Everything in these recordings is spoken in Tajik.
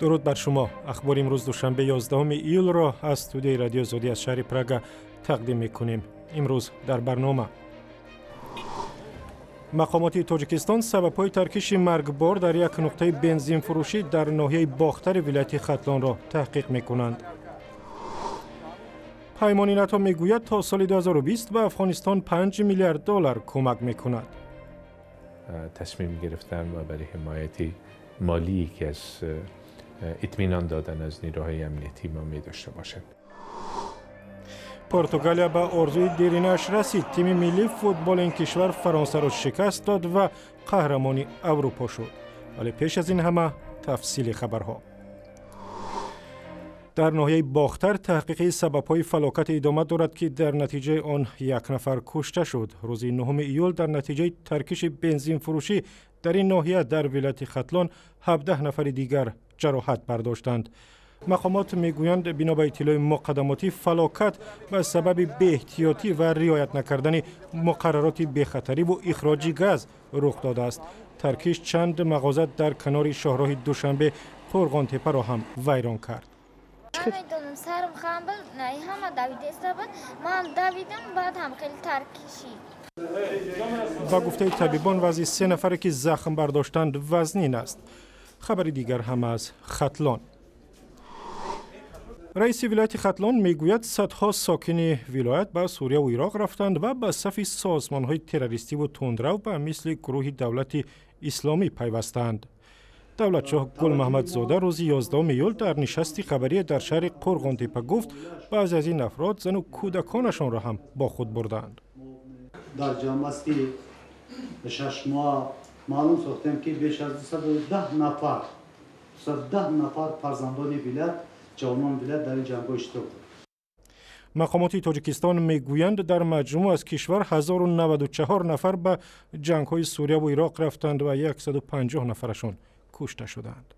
Дуруд бар шумо. Ахбори имрӯз, душанбе, 11 июлро аз студияи Радиои Озодӣ аз шаҳри Прага тақдим мекунем. Имрӯз дар барнома: мақомоти Тоҷикистон сабабҳои таркиши маргбор дар як нуқтаи бензинфурӯшӣ дар ноҳияи Бохтари вилояти Хатлонро таҳқиқ мекунанд. Паймони НАТО мегӯяд, то соли 2020 ба Афғонистон 5 миллиард доллар кӯмак мекунад. Тасмим гирифтан ва барои ҳимояти молии ки аз итминон додан аз нерӯҳои амниятӣ мо медошта бошанд. Португалия ба орзуи деринааш расид. Тими миллии футболи ин кишвар Фаронсаро шикаст дод ва қаҳрамони Аврупо шуд. Вале пеш аз ин ҳама тафсили хабарҳо. Дар ноҳияи Бохтар таҳқиқи сабабҳои фалокате идома дорад, ки дар натиҷаи он як нафар кушта шуд. Рӯзи 9 июл дар натиҷаи таркиши бензинфурӯшӣ дар ин ноҳия дар вилояти Хатлон 17 нафари дигар ҷароҳат бардоштанд. Мақомот мегӯянд, бино ба иттилои муқаддамотӣ, фалокат ба сабаби беэҳтиётӣ ва риоят накардани муқаррароти бехатариву ихроҷи газ рух додааст. Таркиш чанд мағоза дар канори шоҳроҳи Душанбе Қӯрғонтепаро ҳам вайрон кард. Намедонам, сарам хам буд, ҳама давидаиста буд, ман давидам, баъд ҳам хеле таркишид. Ба гуфтаи табибон, вазъи се нафаре, ки захм бардоштанд, вазнин аст. Хабари дигар ҳам аз Хатлон. Раиси вилояти Хатлон мегӯяд, садҳо сокини вилоят ба Сурияву Ироқ рафтанд ва ба сафи созмонҳои террористиву тундрав ба мисли гурӯҳи Давлати Исломӣ пайвастаанд. Давлатшоҳ Гулмаҳмадзода рӯзи 11 июл дар нишасти хабарие дар шаҳри Қурғонтепа гуфт, баъзе аз ин афрод зану кӯдаконашонро ҳам бо худ бурдаанд. Дар ҷамъбасти 6 моҳ маълум сохтем, ки беш аз 210 нафар, 210 нафар фарзандони вилоят, ҷавонони вилоят дар ин ҷангҳо иштирок доранд. Мақомоти Тоҷикистон мегӯянд, дар маҷмӯъ аз кишвар 1094 нафар ба ҷангҳои Сурияву Ироқ рафтанд ва 150 нафарашон кушта шуданд.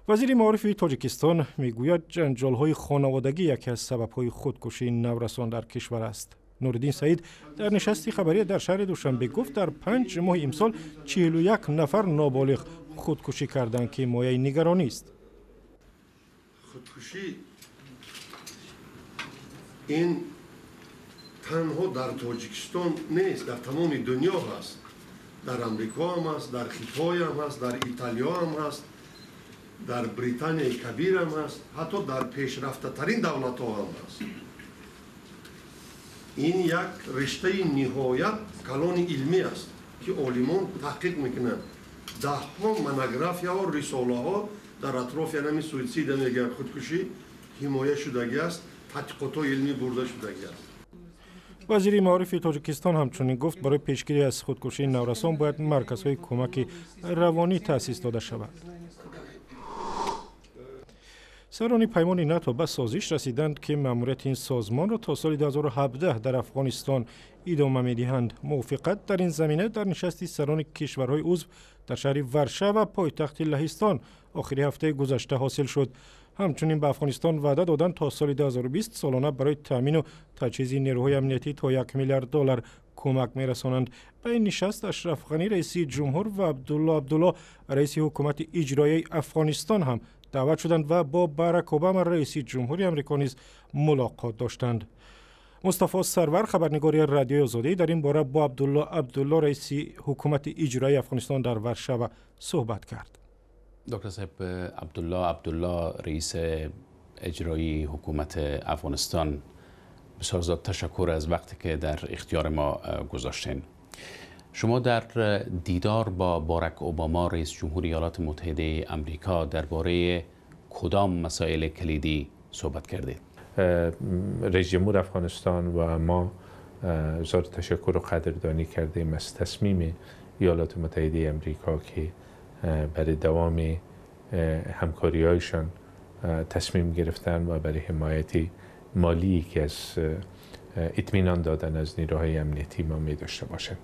Вазири маорифи Тоҷикистон мегӯяд, ҷанҷолҳои хонаводагӣ яке аз сабабҳои худкушии наврасон дар кишвар аст. Нуриддин Саид дар нишасти хабарӣ дар шаҳри Душанбе гуфт, дар 5 моҳи имсол 41 нафар ноболиғ худкушӣ карданд, ки мояи нигаронист. Худкушӣ ин танҳо дар Тоҷикистон нест, дар тамоми дунё ҳаст. Дар Амрико ҳам ҳаст, дар Хитой ҳам ҳаст, дар Италиё ҳам ҳаст, дар Британияи Кабир ҳам ҳаст, ҳатто дар пешрафтатарин давлатҳо ҳам ҳаст. Ин як риштаи ниҳоят калони илмӣ аст, ки олимон таҳқиқ мекунанд. Даҳҳо монографияҳо, рисолаҳо дар атрофи ҳамин суитсида, мегӯянд, худкушӣ ҳимоя шудагӣ аст, тадқиқотҳои илмӣ бурда шудагӣ аст. Вазири маорифи Тоҷикистон ҳамчунин гуфт, барои пешгирӣ аз худкушии наврасон бояд марказҳои кӯмаки равонӣ таъсис дода шавад. Сарони паймони НАТО ба созиш расиданд, ки маъмурияти ин созмонро то соли 2017 дар Афғонистон идома медиҳанд. Мувофиқат дар ин замина дар нишасти сарони кишварҳои узв дар шаҳри Варшава, пойтахти Лаҳистон, охири ҳафтаи гузашта ҳосил шуд. Ҳамчунин ба Афғонистон ваъда доданд, то соли 2020 солона барои таъмину таҷҳизи нерӯҳои амниятӣ то 1 миллиард доллар кӯмак мерасонанд. Ба ин нишаст Ашраф Ғанӣ, раиси ҷумҳур, ва Абдулло Абдулло, раиси ҳукумати иҷроияи Афғонистон, ҳам даъват шуданд ва бо Барак Обама, раиси ҷумҳури Амрико, низ мулоқот доштанд. Мустафо Сарвар, хабарнигори Радиои Озодӣ, дар ин бора бо Абдулло Абдулло, раиси ҳукумати иҷроияи Афғонистон дар Варшава, суҳбат кард. دکتر صاحب عبدالله عبدالله، رئیس اجرایی حکومت افغانستان، بسیار زیاد تشکر از وقتی که در اختیار ما گذاشتین. شما در دیدار با بارک اوباما، رئیس جمهوری ایالات متحده امریکا، درباره کدام مسائل کلیدی صحبت کردید؟ رئیس جمهور افغانستان و ما اظهار تشکر و قدردانی کردیم از تصمیم ایالات متحده امریکا که برای دوام همکاری هایشان تصمیم گرفتن و برای حمایت مالی که از اطمینان دادن از نیروهای امنیتی ما می داشته باشند.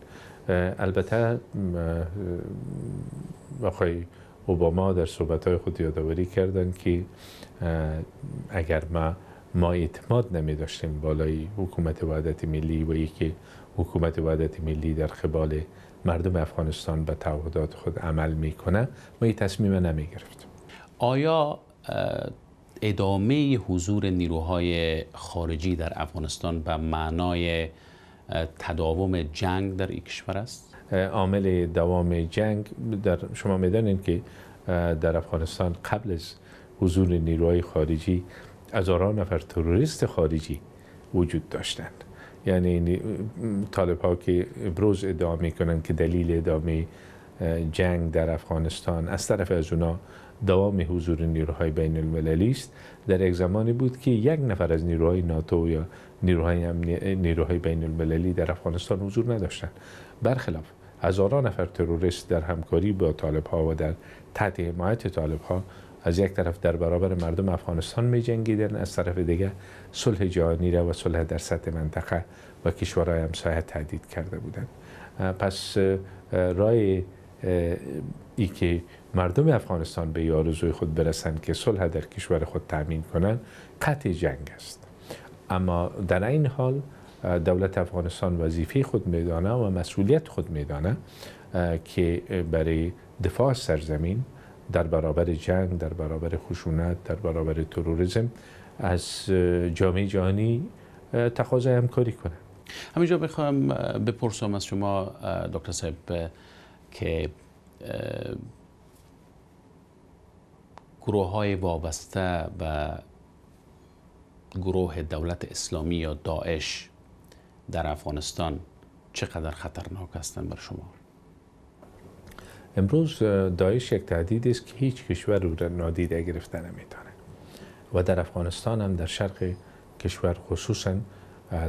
البته آقای اوباما در صحبت های خود یادآوری کردند که اگر ما اعتماد نمی داشتیم بالای حکومت وحدت ملی و یکی حکومت وحدت ملی در قبال مردم افغانستان به تعهدات خود عمل میکنه، ما این تصمیم نمیگرفتیم. آیا ادامه حضور نیروهای خارجی در افغانستان به معنای تداوم جنگ در این کشور است؟ عامل دوام جنگ در شما میدانید که در افغانستان قبل از حضور نیروهای خارجی هزاران نفر تروریست خارجی وجود داشتند. یعنی طالب ها که امروز ادعا میکنند که دلیل ادامه جنگ در افغانستان از طرف از اونا دوام حضور نیروهای بین المللی است، در یک زمانی بود که یک نفر از نیروهای ناتو یا نیروهای بین المللی در افغانستان حضور نداشتند. برخلاف هزاران نفر تروریست در همکاری با طالب ها و در تحت حمایت طالب ها از یک طرف در برابر مردم افغانستان می جنگیدن، از طرف دیگه صلح جهانی را و صلح در سطح منطقه و کشورهای همسایه تهدید کرده بودند. پس راه ای که مردم افغانستان به آرزوی خود برسند که صلح در کشور خود تامین کنند قطع جنگ است. اما در این حال دولت افغانستان وظیفه خود میدانه و مسئولیت خود میدانه که برای دفاع سرزمین در برابر جنگ، در برابر خشونت، در برابر تروریسم از جامعه جهانی تقاضای همکاری کنه. همینجا بخوام بپرسم از شما دکتر صاحب که گروه های وابسته به گروه دولت اسلامی یا داعش در افغانستان چقدر خطرناک هستند بر شما؟ امروز داعش یک تهدید است که هیچ کشور رو نادیده گرفته نمیتونه و در افغانستان هم در شرق کشور خصوصا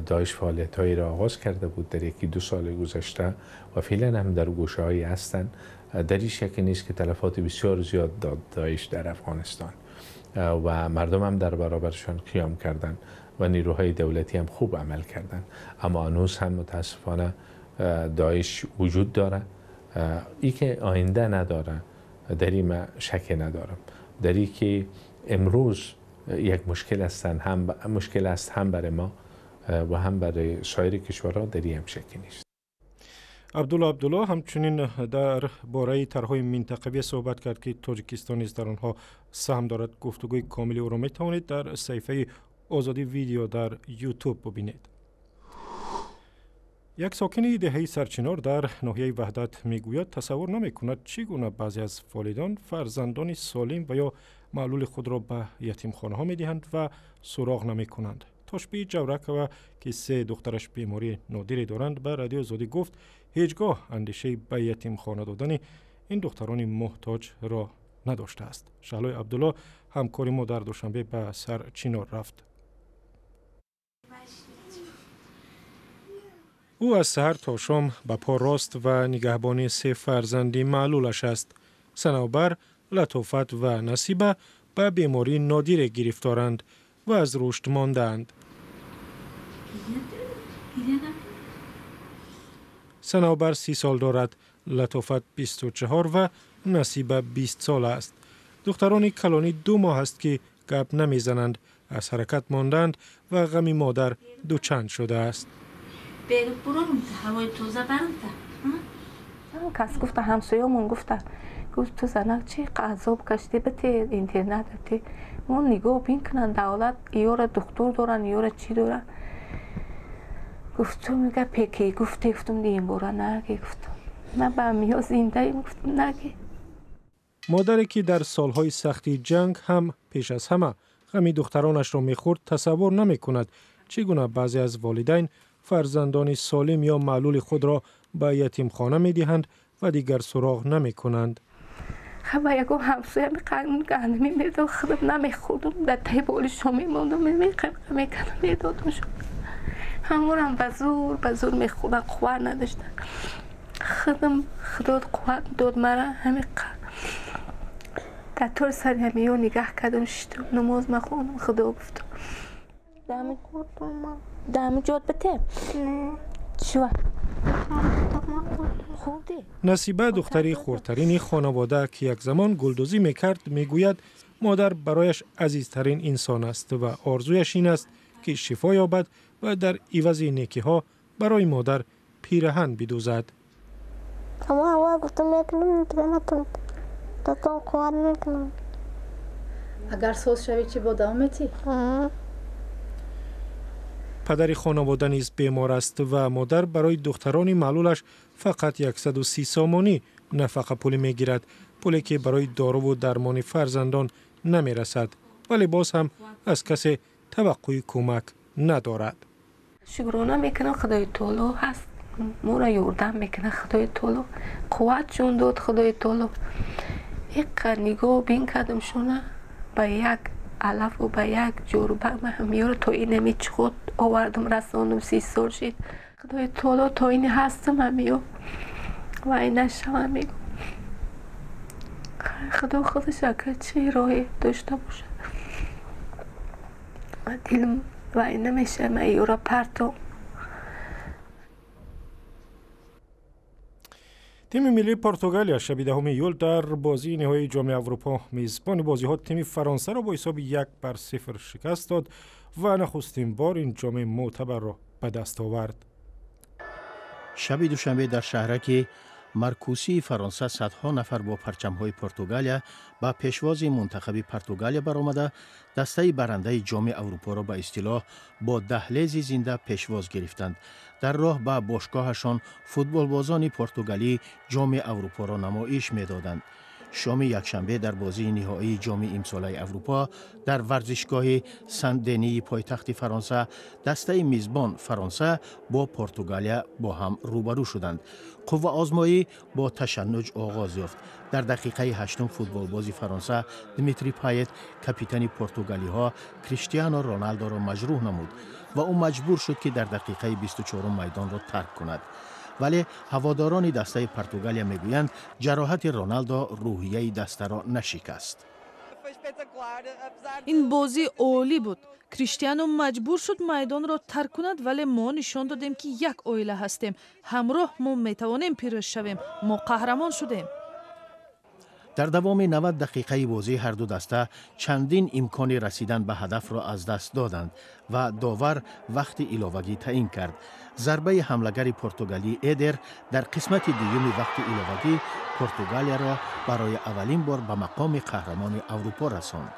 داعش فعالیت‌هایی را آغاز کرده بود در یکی دو سال گذشته و فعلا هم در گوشه‌هایی هستند. در این شک نیست که تلفات بسیار زیاد داد داعش در افغانستان و مردم هم در برابرشان قیام کردند و نیروهای دولتی هم خوب عمل کردند، اما هنوز هم متاسفانه داعش وجود داره. ای که آینده نداره در این شک ندارم، در این که امروز یک مشکل هستند، هم مشکل است هم برای ما و هم برای سایر کشورها، در این هم شکی نیست. عبدالله عبدالله همچنین در باره طرح‌های منطقوی صحبت کرد که تاجیکستان نیز در آنها سهم دارد. گفتگوی کامل او را می توانید در صفحه آزادی ویدیو در یوتیوب ببینید. یک ساکن دهه سرچنار در ناحیه وحدت میگوید تصور نمیکند چگونه بعضی از والدین فرزندان سالم و یا معلول خود را به یتیمخانه ها میدهند و سراغ نمیکنند. تاشبی جورکова که 3 دخترش بیماری نادری دارند به رادیو آزادی گفت هیچگاه اندیشه به یتیمخانه دادن این دختران محتاج را نداشته است. شهلای عبدالله همکار ما در دوشنبه به سرچنار رفت. او از سحر تا شام به پا راست و نگهبانی 3 فرزندی معلولش است. صنوبر، لطافت و نصیبه به بیماری نادر گرفتارند و از رشد ماندند. صنوبر 30 سال دارد، لطافت 24 و نصیبه 20 سال است. دختران کلانی 2 ماه است که گپ نمیزنند، از حرکت ماندند و غم مادر دوچند شده است. کس گفت همسایه‌مون گفت تو زنک چی عذاب کشیدی بته اینترنت بته اون نگاه بین کنن دولت ایورا دکتر دارن ایورا چی دارن. گفت تو میگه پکی گفته گفتم دیم برا نگی گفتم من به میا زنده ایم گفتم نگی. مادری که در سالهای سختی جنگ هم پیش از همه غم دخترانش را میخورد تصور نمیکند چگونه بعضی از والدین فرزندان سالم یا معلول خود را به یتیمخانه میدهند و دیگر سراغ نمیکنند. خب یکو همسایه می گندمی میداد خودم نمیخوردم در ته بالش میموندم میکردم میدادم شد همونم به زور میخوردن قوت نداشتن. خودم خدا قوت داد مرا همین در طور سر همیو نگاه کردم شدم نماز مخوندم خدا گفتم دم خوردم دم جات بته چوا نصیبه دختری خردترین خانواده که یک زمان گلدوزی میکرد میگوید مادر برایش عزیزترین انسان است و آرزویش این است که شفا یابد و در عوض نیکی ها برای مادر پیرهن بدوزد. Ама аввал гуфтам мекунам, дига натонистам. Дастам қувват мекунам. Агар соз шавӣ, чӣ, бо давом метӣ? Падари хонавода низ бемор аст ва модар барои духтарони маълулаш фақат 130 сомонӣ нафақапулӣ мегирад, пуле ки барои доруву дармони фарзандон намерасад, вале боз ҳам аз касе таваққӯи кӯмак надорад. Шукрона мекунам, Худои Таоло ҳаст, моро ёрдам мекунад. Худои Таоло қувват ҷон дод. Худои Таоло иққа нигоҳ бин кардам шуна, ба як алафу ба як ҷорӯба меёра то инами чиқот овардам, расондам. 30 сол шид. Худои Таоло то ини ҳастам, ҳамиё вай нашавам, мегӯ. Худо худаш агар чӣ роҳе дошта бошад, дилм вай намешавад, ман ёра партом. Тими миллии Португалия шаби 10 июл дар бозии ниҳоии Ҷоми Аврупо мизбони бозиҳо тими Фаронсаро бо ҳисоби 1-0 шикаст дод ва нахустин бор ин ҷоми мӯътабарро ба даст овард. Шаби душанбе дар шаҳраки Маркусии Фаронса садҳо нафар бо парчамҳои Португалия ба пешвози мунтахаби Португалия баромада, дастаи барандаи Ҷоми Аврупоро ба истилоҳ бо даҳлези зинда пешвоз гирифтанд. Дар роҳ ба бошгоҳашон футболбозони португалӣ Ҷоми Аврупоро намоиш медоданд. Шоми якшанбе дар бозии ниҳоии Ҷоми имсолаи Аврупо дар варзишгоҳи Сан-Дении пойтахти Фаронса дастаи мизбон Фаронса бо Португалия бо ҳам рӯбарӯ шуданд. Қувваозмоӣ бо ташаннуҷ оғоз ёфт. Дар дақиқаи ҳаштум футболбози Фаронса Дмитрий Пайет капитани португалиҳо Криштиано Роналдоро маҷрӯҳ намуд ва ӯ маҷбур шуд, ки дар дақиқаи 24-ум майдонро тарк кунад. Вале ҳаводорони дастаи Португалия мегӯянд, ҷароҳати Роналдо рӯҳияи дастаро нашикаст. Ин бозӣ олӣ буд. Криштиано маҷбур шуд майдонро тарк кунад, вале мо нишон додем, ки як оила ҳастем. Ҳамроҳ мо метавонем пирӯз шавем. Мо қаҳрамон шудем. Дар давоми 90 дақиқаи бозӣ ҳарду даста чандин имкони расидан ба ҳадафро аз даст доданд ва довар вақти иловагӣ таъин кард. Зарбаи ҳамлагари португалӣ Эдер дар қисмати дуюми вақти иловагӣ Португалияро барои аввалин бор ба мақоми қаҳрамони Аврупо расонд.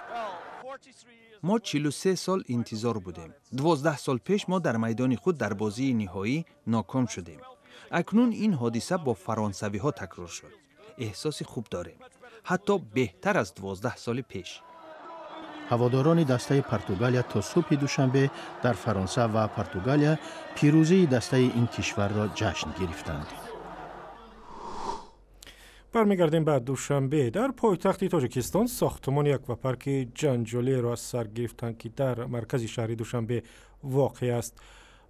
Мо 43 сол интизор будем. 12 сол пеш мо дар майдони худ дар бозии ниҳоӣ ноком шудем. Акнун ин ҳодиса бо фаронсавиҳо такрор шуд. Эҳсоси хуб дорем, ҳатто беҳтар аз 12 соли пеш. Ҳаводорони дастаи Португалия то субҳи душанбе дар Фаронса ва Португалия пирӯзии дастаи ин кишварро ҷашн гирифтанд. Бармегардем ба Душанбе. Дар пойтахти Тоҷикистон сохтмони аквапарки ҷанҷолиеро аз сар гирифтанд, ки дар маркази шаҳри Душанбе воқеъ аст.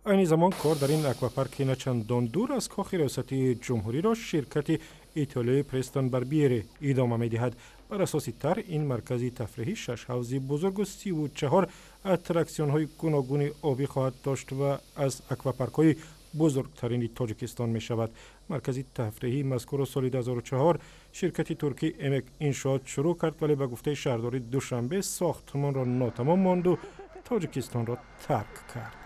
Айни замон кор дар ин аквапарки на чандон дур аз Кохи Риёсати Ҷумҳуриро ширкати итолиёи Престон Барбиери идома медиҳад. Бар асоси тарҳ, ин маркази тафриҳӣ шаш ҳавзи бузургу 34 аттраксионҳои гуногуни обӣ хоҳад дошт ва аз аквапаркҳои бузургтарини Тоҷикистон мешавад. Маркази тафриҳии мазкурро соли 2004 ширкати туркӣ Эмек Иншоот шурӯъ кард, вале ба гуфтаи шаҳрдори Душанбе сохтмонро нотамом монду Тоҷикистонро тарк кард.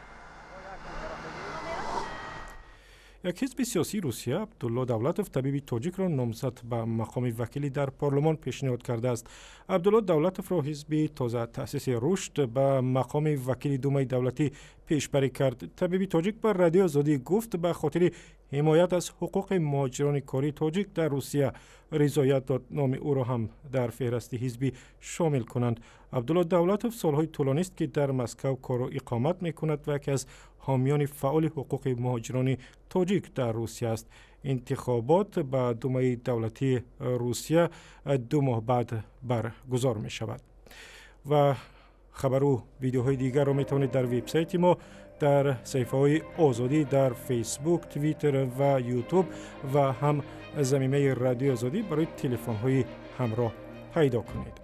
Як ҳизби сиёсии Русия Абдулло Давлатов, табиби тоҷикро, номзад ба мақоми вакилӣ дар парлумон пешниҳод кардааст. Абдулло Давлатовро ҳизби тоза таъсиси Рушд ба мақоми вакили Думаи давлатӣ пешбарӣ кард. Табиби тоҷик ба Радиои Озодӣ гуфт, ба хотири ҳимоят аз ҳуқуқи муҳоҷирони кории тоҷик дар Русия ризоят дод номи ӯро ҳам дар феҳрасти ҳизбӣ шомил кунанд. Абдулло Давлатов солҳои тӯлонист, ки дар Москав кору иқомат мекунад ва яке аз ҳомиёни фаъоли ҳуқуқи муҳоҷирони тоҷик дар Русия аст. Интихобот ба Думаи давлатии Русия 2 моҳ баъд баргузор мешавад. Ва хабару видеоҳои дигарро метавонед дар вебсайти мо, дар саҳифаҳои Озодӣ дар Фейсбук, Твиттер ва Ютуб ва ҳам замимаи Радиои Озодӣ барои телефонҳои ҳамроҳ пайдо кунед.